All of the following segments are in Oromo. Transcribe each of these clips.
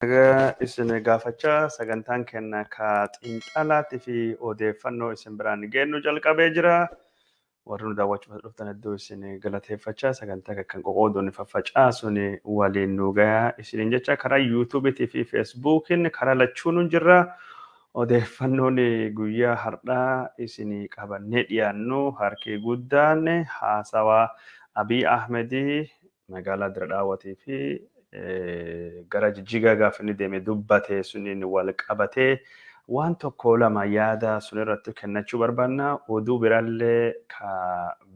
Nagaa isin gaafachaa sagantaan keenya ka xiinxalaatii fi odeeffannoo isin biraan geennu jalqabee jira. Warri nu daawwachuuf dhuftan hedduu isin galateeffachaa sagantaa kan qoqooduun faffacaasuun waliin nu gahaa isiniin jecha karaa yuutuubiitii fi feesbuukiin karaa lachuun jirra. Odeeffannoon guyyaa har'aa isin qabannee dhiyaannu harki guddaan haasawaa Abiy Ahmedii magaalaa Dirre Daawwatii fi gara Jijjigaa gaafa inni deeme dubbate suniin wal qabatee waan tokko lama yaada sun irratti kennachuu barbaanna. Oduu biraallee ka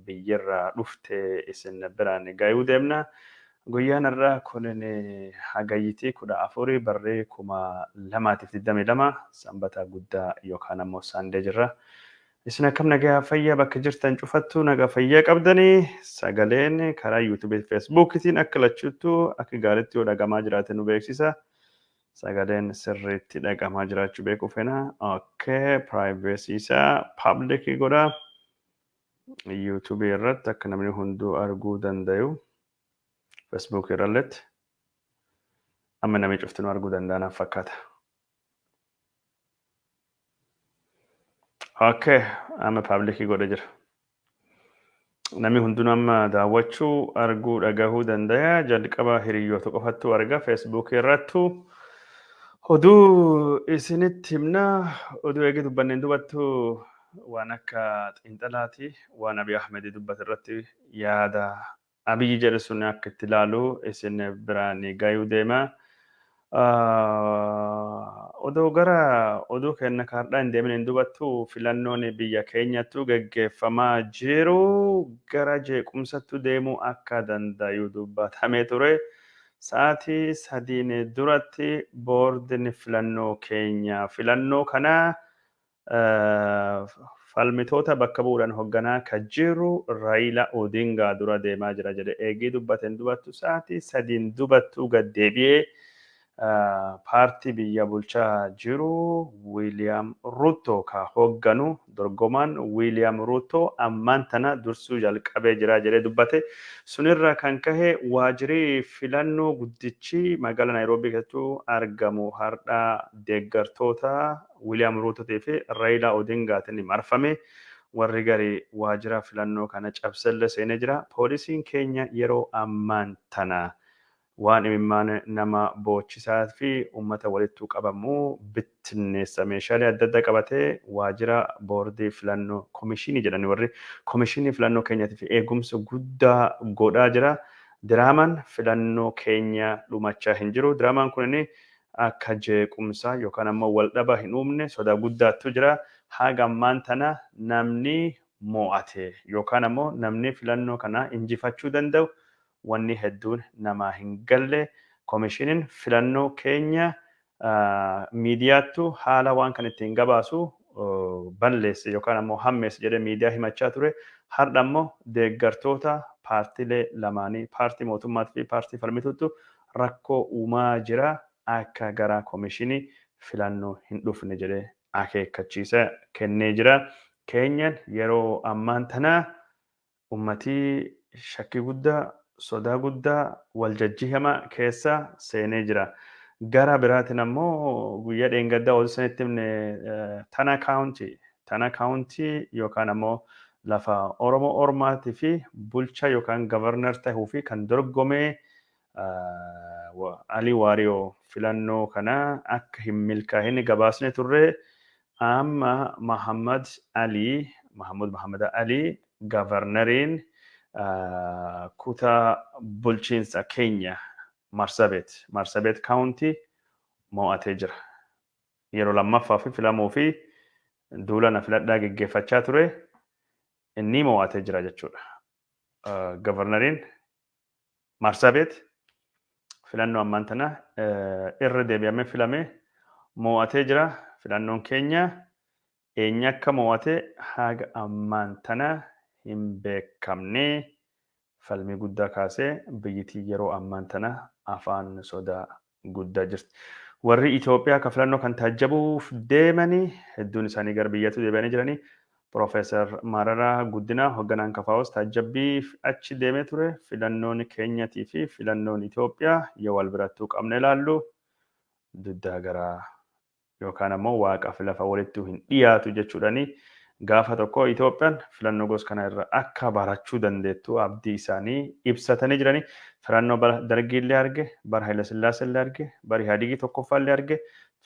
biyyarraa dhufte isin biraan gayuu deemna. Guyyaan har'aa kunin hagayyitii 14 barree 2022 sanbata guddaa yookaan ammoo saandee jirra. Isin akkam nagaa fayyaa bakka jirtan cufattu nagaa fayyaa qabdanii sagaleen karaa yuutuubii fi feesbuukiitiin akka lachuuttu akka gaariitti yoo dhagamaa jiraate nu beeksisa. Sagaleen sirriitti dhagamaa jiraachuu beekuu feena. Okay, privacy isaa public godha. Yuutuubii irratti akka namni hunduu arguu dandayu. Facebook irralletti amma namni cuftinuu arguu danda'anaaf fakkaata. Okay, amma public godhe jira. Namni hundinuu amma daawwachuu, arguu, dhagahuu danda'a. Jalqaba hiriyoota qofattu arga Facebook irrattu. Oduu isinitti himna. Oduu eegi dubbanneen dubattu waan akka xiinxalaati. Waan Abiy Ahmed dubbate irratti yaada Abiyyi jedhe sun akka itti ilaalu isin biraan gayuu deema. Oduu gara oduu keenya kaardhaa hin deemin hin dubattu filannoon biyya keenyattu geggeeffamaa jiru gara jeequmsattu deemuu akka dandayu dubbatamee ture. Sa'aatii sadiin duratti boordiin filannoo keenya filannoo kana falmitoota bakka bu'uudhaan hoogganaa ka jiru Raayila Odingaa dura deemaa jira jedhe eegii dubbateen dubattu sa'aatii sadiin dubattu gad deebi'ee paartii biyya bulchaa jiru Wiiliyaam Ruto ka hoogganu dorgomaan Wiiliyaam Ruto ammaan tana dursuu jalqabee jira jedhee dubbate. Sunirraa kan kahe waajjirri filannoo guddichi magaalaa Naayiroobii keessatti argamu har'a deeggartoota Wiiliyaam Ruutotii fi Raayilaa Odingaatiin marfame. Warri gari waajjira filannoo kana cabsellee seenee jira. Poolisiin keenya yeroo ammaan tana waan imimmaan nama boochisaa fi uummata walittuu qabamu bittinneessa meeshaalee adda addaa qabatee waajjira boordii filannoo komishinii jedhani warri komishinii filannoo keenyaatiif eegumsa guddaa godhaa jira. Diraamaan filannoo keenya dhumachaa hin jiru. Diraamaan kun akka jeequmsaa yookaan ammoo waldhaba hin uumne sodaa guddaatu jira. Haga ammaan tana namni mo'ate yookaan ammoo namni filannoo kana injifachuu danda'u wanni hedduun namaa hin galle komishiniin filannoo keenya miidiyaattu haala waan kan ittiin gabaasu balleesse yookaan ammoo hammeesse jedhee miidiyaa himachaa ture. Har'a ammoo deeggartoota paartiilee lamaanii paartii mootummaatii fi paartii falmituutu rakkoo uumaa jira akka gara komishinii filannoo hin dhufne jedhee akeekkachiisa kennee jira. Keenyan yeroo ammaan tana uummatii shakkii guddaa sodaa guddaa wal jajjihama keessa seenee jira. Gara biraatiin ammoo guyyaa dheengaddaa oduu isinitti himne Tana kaawuntii Tana kaawuntii yookaan ammoo lafa Oromoo Ormaatii fi bulchaa yookaan gavarnar tahuu fi kan dorgomee Alii Waariyoo filannoo kana akka hin milkaa'in gabaasne turre amma Mahammad Alii Mahammad Mahammad Alii gavarnariin kutaa bulchiinsa keenya Marsabit Marsabit kaawuntii mo'atee jira. Yeroo lammaffaa fi filamuu fi duula na filadhaa geggeeffachaa ture inni mo'atee jira jechuudha. Gavarnariin Marsabit filannoo ammaan tana irra deebi'amee filame mo'atee jira. Filannoon keenya eenyu akka mo'ate haga ammaan tana hin beekamne falmii guddaa kaasee biyyittii yeroo ammaan tana afaan sodaa guddaa jirti. Warri Itoophiyaa akka filannoo kan taajjabuuf deemanii hedduun isaanii gara biyyatti deebi'anii jiranii. Profeesar Mararaa Guddinaa hoogganaan KFOs taajjabbiif achi deemee ture. Filannoon Keenyatii fi filannoon Itoophiyaa yoo wal birattuu qabne ilaallu Duddaa garaa yookaan ammoo waaqaaf lafa walitti hin dhiyaatu jechuudhaani gaafa tokko Itoophiyaan filannoo gosa kana irra akka barachuu dandeettu abdii isaanii ibsatanii jiranii. Filannoo bara Dargii illee arge, bara Hayilasillaasee illee arge, bara Ihaadigii tokkoffaa illee arge,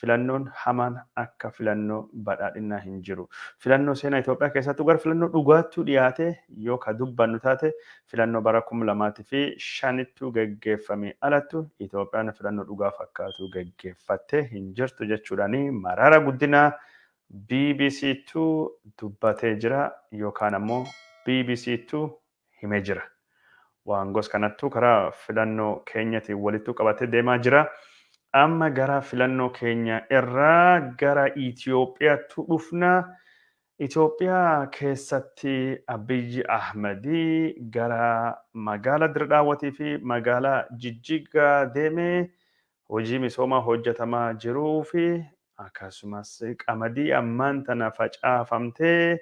filannoon hamaan akka filannoo badhaadhinaa hin jiru. Filannoo seenaa Itoophiyaa keessattuu gara filannoo dhugaattuu dhiyaate yoo ka dubbannu taate filannoo bara 2005tti geggeeffame alattu Itoophiyaan filannoo dhugaa fakkaatu geggeeffattee hin jirtu jechuudhaani Mararaa Guddinaa BBC'ttu dubbatee jira yookaan ammoo BBC'ttu himee jira. Waan gos kanattuu karaa filannoo keenyatiin walittuu qabatee deemaa jira. Amma gara filannoo keenya irraa gara Itoophiyaatti dhufna. Itoophiyaa keessatti Abiyyi Ahmedii gara magaalaa Dirdaawwatii fi magaalaa Jijjigaa deemee hojii misoomaa hojjetamaa jiruu fi akkasumas qamadii ammaan tana facaafamtee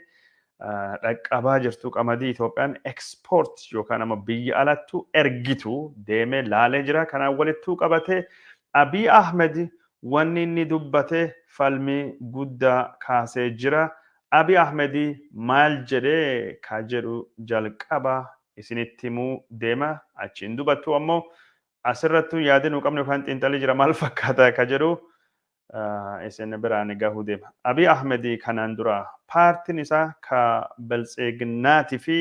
dhaqqabaa jirtu, qamadii Itoophiyaan ekspoort yookaan ammoo biyya alattu ergitu deemee laalee jira. Kanaan walittuu qabatee Abiy Ahmed wanni inni dubbate falmii guddaa kaasee jira. Abiy Ahmed maal jedhee ka jedhu jalqaba isinitti himuu deema. Achiin dubattu ammoo asirrattuu yaadii nu qabnu yookaan xiinxalii jira maal fakkaata ka jedhu isin biraan gahuu deema. Abiy Ahmed kanaan dura paartiin isaa ka Biltsiginnaatii fi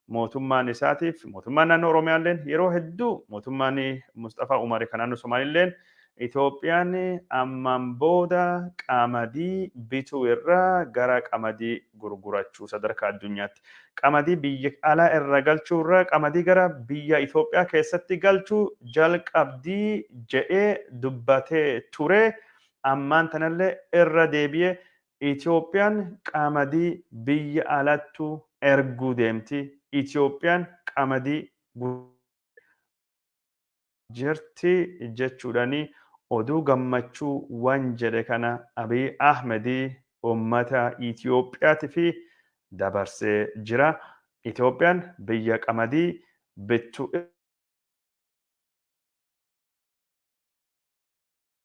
mootummaan isaatiif mootummaan naannoo Oromiyaalleen yeroo hedduu mootummaan Mustafaa Umar kan naannoo Somaaliilleen Itoophiyaan ammaan booda qamadii bituu irraa gara qamadii gurgurachuu sadarkaa addunyaatti. Qamadii biyya alaa irra galchuu irraa qamadii gara biyya Itoophiyaa keessatti galchuu jalqabdii jedhee dubbatee ture. Ammaan tanallee irra deebi'ee Itoophiyaan qamadii biyya alattu erguu deemti. Itoophiyaan qamadii jirti jechuudhaani oduu gammachuu waan jedhe kana Abiy Ahmedii uummata Itoophiyaatiif dabarsee jira. Itoophiyaan biyya qamadii bittu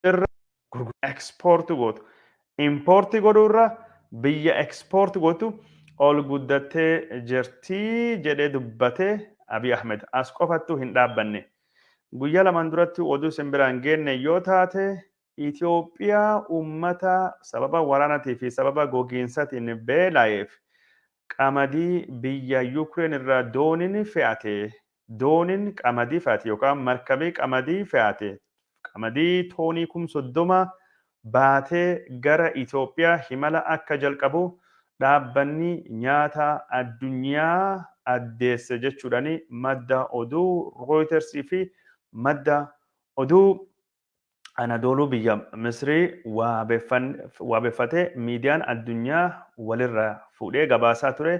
irra ekspoortii gootu. Impoortii godhuu irra biyya ekspoortii gootu ol guddattee jirti jedhee dubbatee Abiy Ahmed as qofattuu hin dhaabbanne. Guyyaa lamaan duratti oduu isin biraan geenne yoo taate Itoophiyaa uummata sababa waraanaatii fi sababa gogiinsaatiin beela'eef qamadii biyya Yuukireen irraa dooniin fe'ate, dooniin qamadii fe'ate yookaan markabii qamadii fe'ate, qamadii toonii 30,000 baatee gara Itoophiyaa himala akka jalqabu dhaabbanni nyaata addunyaa addeesse jechuudhaani madda oduu Rooyitersii fi madda oduu Anadooluu biyya Misrii waabeffatee miidiyaan addunyaa walirra fuudhee gabaasaa ture.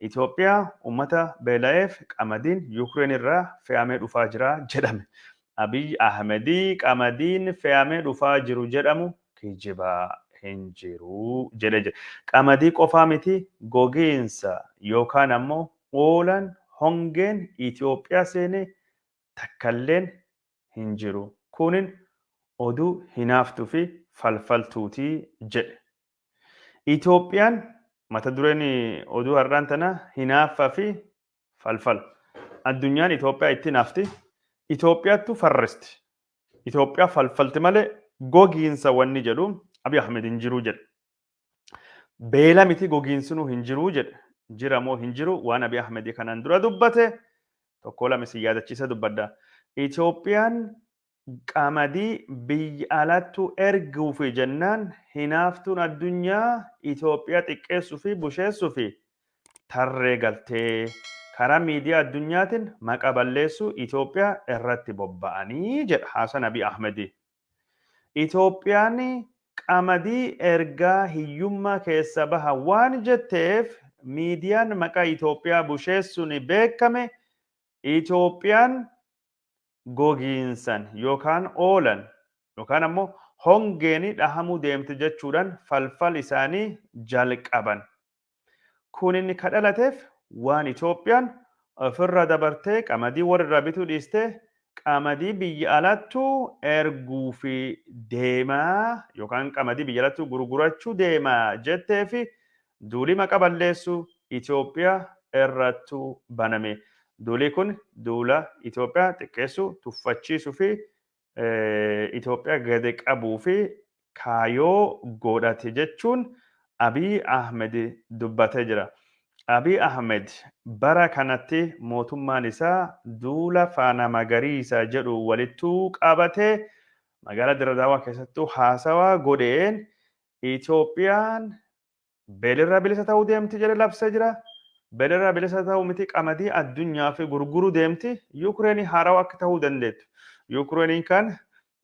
Itoophiyaa uummata beela'eef qamadiin Yuukireen irraa fe'amee dhufaa jira jedhame. Abiy Ahmedii qamadiin fe'amee dhufaa jiru jedhamu kijibaa hin jiru jedhee jira. Qamadii qofaa miti, gogiinsa yookaan ammoo oolan hongeen Itoophiyaa seenee takkalleen hin jiru. Kunin oduu hinaaftuu fi falfaltuutii jedhe. Itoophiyaan mata dureen oduu har'aan tana hinaaffaa fi falfala. Addunyaan Itoophiyaa itti hinaafti. Itoophiyaattu farristi. Itoophiyaa falfalti malee gogiinsa wanni jedhu Abiy Ahmed hin jiru jedhe. Beela miti gogiinsinuu hin jiru jedhe. Jira moo hin jiru waan Abiy Ahmed kanaan dura dubbate tokko lama isin yaadachiisa dubbadha. Itoophiyaan qamadii biyya alattu erguufi jennaan hinaaftuun addunyaa Itoophiyaa xiqqeessuu fi busheessuu fi tarree galtee karaa miidiyaa addunyaatiin maqa balleessuu Itoophiyaa irratti bobba'anii jedha Hasan Abiy Ahmedi. Itoophiyaan qamadii ergaa hiyyummaa keessa baha waan jetteef miidiyaan maqaa Itoophiyaa busheessuun beekame Itoophiyaan gogiinsan yookaan oolan yookaan ammoo hongeeni dhahamuu deemte jechuudhaan falfal isaanii jalqaban. Kun inni ka dhalateef waan Itoophiyaan ofirra dabartee qamadii warra irraa bituu dhiistee Qamadii biyya alattu erguu fi deemaa yookaan qamadii biyya alattu gurgurachuu deemaa jettee fi duulii maqa balleessu Itoophiyaa irrattu baname. Duulii kun duula Itoophiyaa xiqqeessuu, tuffachiisuu fi Itoophiyaa gadi qabuu fi kaayoo godhate jechuun Abiy Ahmed dubbatee jira. Abiy Ahmed bara kanatti mootummaan isaa duula faana magariisa jedhu walittuu qabatee magaalaa Diradaawaa keessattuu haasawaa godheen Itoophiyaan beelirraa bilisa ta'uu deemti jedhe labsee jira. Beelirraa bilisa ta'uu miti, qamadii addunyaa fi gurguruu deemti. Yuukireenii haarawaa akka ta'uu dandeettu. Yuukireeniin kan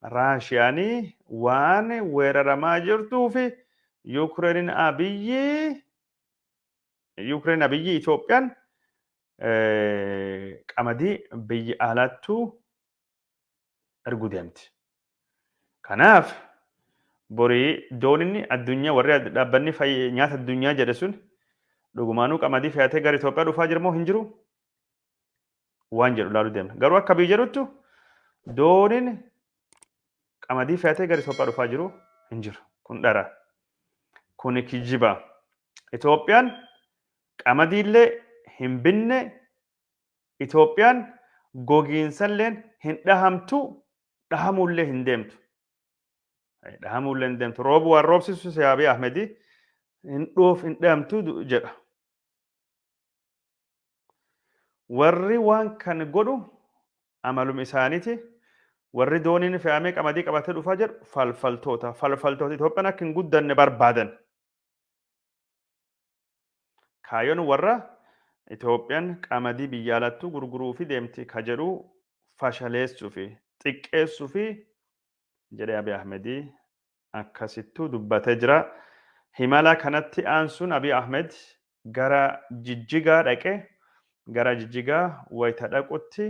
Raashiyaanii waan weeraramaa jirtuu fi Yuukireen Abiyyi Itoophiyaan qamadii biyya alattuu erguu deemti. Kanaaf borii dooninni addunyaa warri dhaabbanni nyaata addunyaa jedhe sun dhugumaanuu qamadii fe'atee gara Itoophiyaa dhufaa jira moo hin jiru? Waan jedhu ilaaluu deemna. Garuu akka biyya jedhuttu dooniin qamadii fe'atee gara Itoophiyaa dhufaa jiru hin jiru. Kun dhara. Kun kijiba. Itoophiyaan qamadiillee hin binne, Itoophiyaan gogiinsallee hin dhahamtu, dhahamuullee hin deemtu. Dhahamuullee hin deemtu. Roobu waan roobsisu si Abiy Ahmedi hin dhoof hin dhahamtu jedha. Warri waan kan godhu amaluma isaaniiti. Warri dooniin fe'amee qamadii qabatee dhufaa jedhu falfaltoota. Falfaltoota Itoophiyaan akka hin guddanne barbaadan. Kaayyoon warra Itoophiyaan qamadii biyya alattuu gurguruu fi deemti ka jedhu fashaleessuu fi xiqqeessuu fi jedhee Abiy Ahmedii akkasittuu dubbatee jira. Himala kanatti aansuun Abiy Ahmed gara Jijjigaa dhaqe. Gara Jijjigaa wayita dhaqutti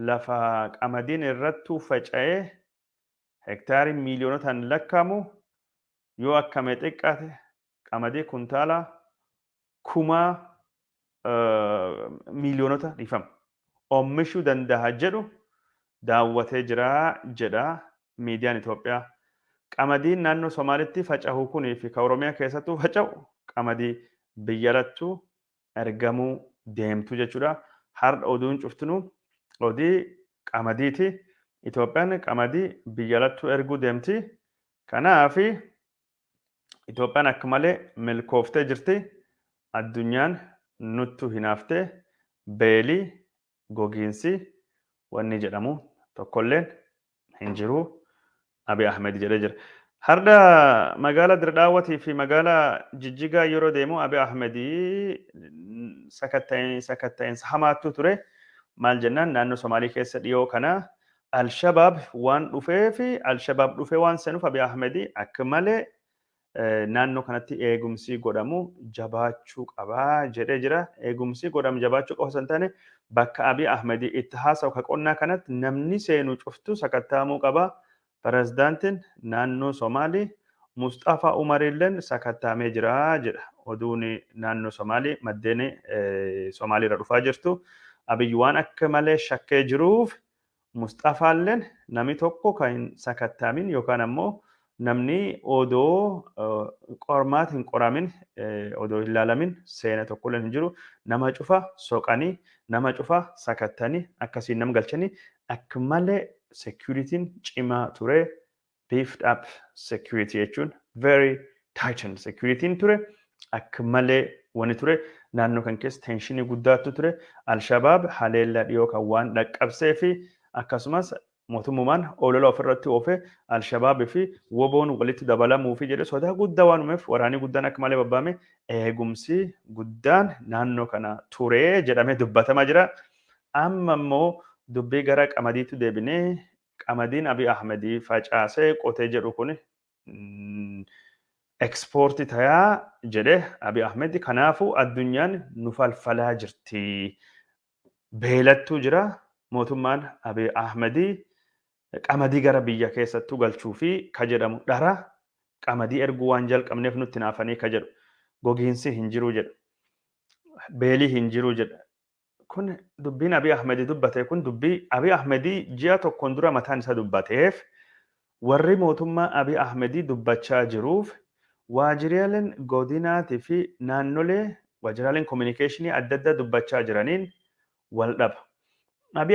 lafa qamadiin irrattuu faca'ee hektaarii miiliyoonotaan lakkaa'amu yoo akkamee xiqqaate qamadii kuntaala kumaa miiliyoonota dhiifama oomishuu danda'a jedhu daawwatee jira jedha miidiyaan Itoophiyaa. Qamadiin naannoo Somaalitti faca'u kunii fi ka Oromiyaa keessattuu faca'u qamadii biyya alattuu ergamuu deemtu jechuudha. Har'a oduun cuftinuu odii qamadiiti. Itoophiyaan qamadii biyya alattuu erguu deemti. Kanaaf Itoophiyaan akka malee milkooftee jirti. Addunyaan nuttu hinaaftee beelii gogiinsi wanni jedhamu tokkolleen hin jiru. Abiy Ahmed jedhee jira. Har'a magaalaa Dirdaawwatii fi magaalaa Jijjigaa yeroo deemu Abiy Ahmed sakatta'insa hamaattu ture. Maal jennaan naannoo Somaalii keessa dhiyoo kana Alshabaab waan dhufeef Alshabaab dhufee waan seenuuf Abiy Ahmed akka malee naannoo kanatti eegumsi godhamu jabaachuu qabaa jedhee jira. Eegumsi godhamu jabaachuu qofa osoo hin taane bakka Abiy Ahmed itti haasa'u ka qonnaa kanatti namni seenu cuftu sakatta'amuu qaba. Pirezidaantiin naannoo Somaalii Mustafaa Umarilleen sakatta'amee jira jedha. Oduun naannoo Somaalii maddeen Somaalii irra dhufaa jirtu. Abiy waan akka malee shakkee jiruuf Mustafaalleen namni tokko kan hin sakatta'amin yookaan ammoo namni odoo qormaata hin qoramin odoo hin ilaalamin seena tokkolleen hin jiru. Nama cufa soqanii nama cufa sakattanii akkasiin nama galchanii akka malee security'n cimaa ture. Beefed up security jechuun very tightened security'n ture. Akka malee wani ture. Naannoo kan keessa tenshinii guddaatu ture. Alshabaab haleellaa dhiyoo kan waan dhaqqabsee fi akkasumas mootummaan olola ofirratti oofee Alshabaabii fi woboon walitti dabalamuu fi jedhe sodaa guddaa waan uumeef waraanni guddaan akka malee babbaame eegumsi guddaan naannoo kana ture jedhamee dubbatamaa jira. Amma immoo dubbii gara qamadiitti deebinee qamadiin Abiy Ahmedii facaasee qotee jedhu kun ekspoortii tayaa jedhe Abiy Ahmed. Kanaafuu addunyaan nu falfalaa jirti. Beelattuu jira. Mootummaan Abiy Ahmedii qamadii gara biyya keessattuu galchuu fi ka jedhamu dhara qamadii erguu waan jalqabneef nutti naafanii ka jedhu gogiinsi hin jiru jedha. Beelii hin jiru jedha. Kun dubbiin Abiy Ahmed dubbate, kun dubbii Abiy Ahmed ji'a tokkoon dura mataan isa dubbateef, warri mootummaa Abiy Ahmed dubbachaa jiruuf, waajjiraaleen godinaatii fi naannolee, waajjiraaleen communication adda addaa dubbachaa jiraniin wal dhaba. Abiy